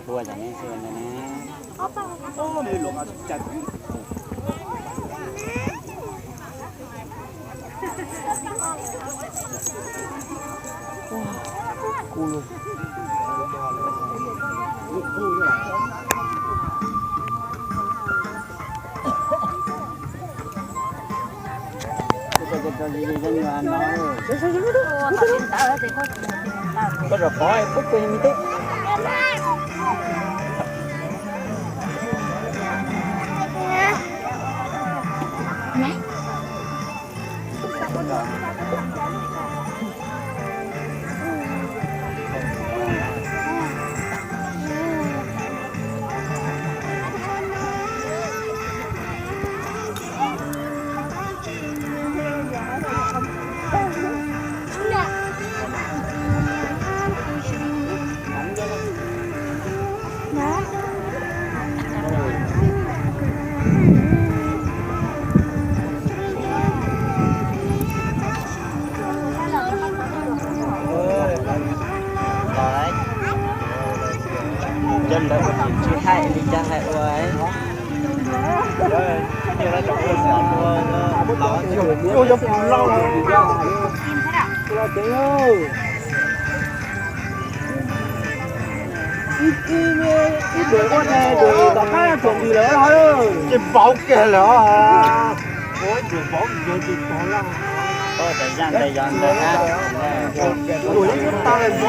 Tua cov nej xwb ntag na. Kuj lug. Koj zaum pov pub pw me tub. Cov ntawd ua tsis haij li cas hais ua. Ib tus ua ne tus tom qab tsuam ntws lawm. Ces vauv kiag lawm. Ua ib tus vauv ntawd tsis tag lawm. Ua tas zaj ntawd yog ntawd na. Tus yeej tsis tag lawm vauv.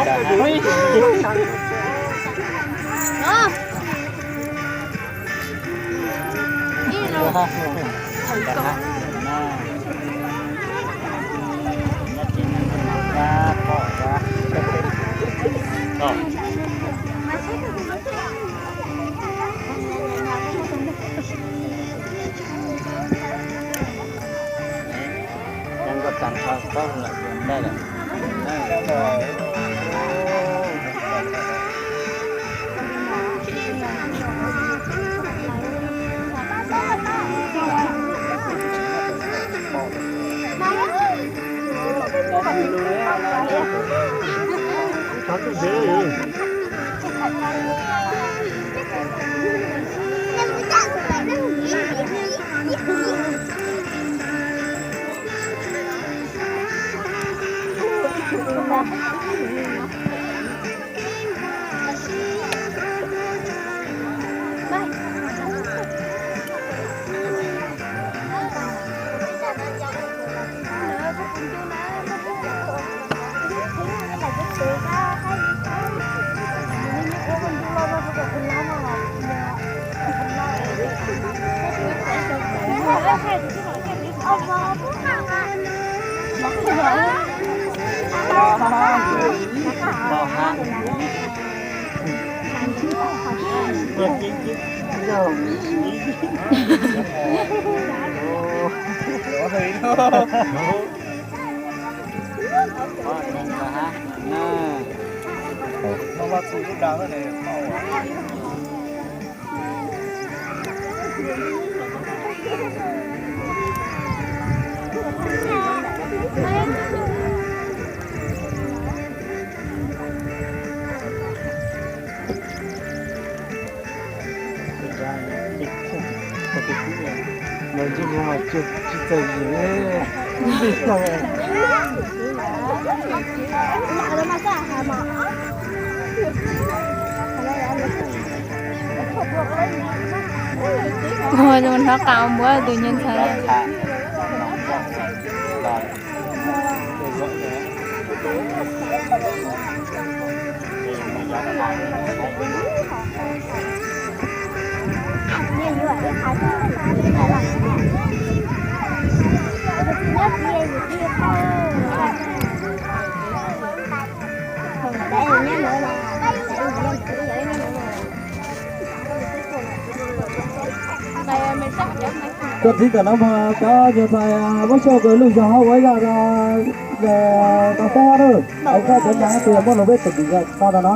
Los ntsej muag mas tsis txawj yim. Ua zoo hnov qab muab tus nyuag ntxhais. Koj txiv tam no mas cov nyuag ntxhais muab xyaum kawg lug zog hauv ua ib zaj tau teb na. Au koj cov nyuag tus muab lus peb tus tim zaj tau ntawm no.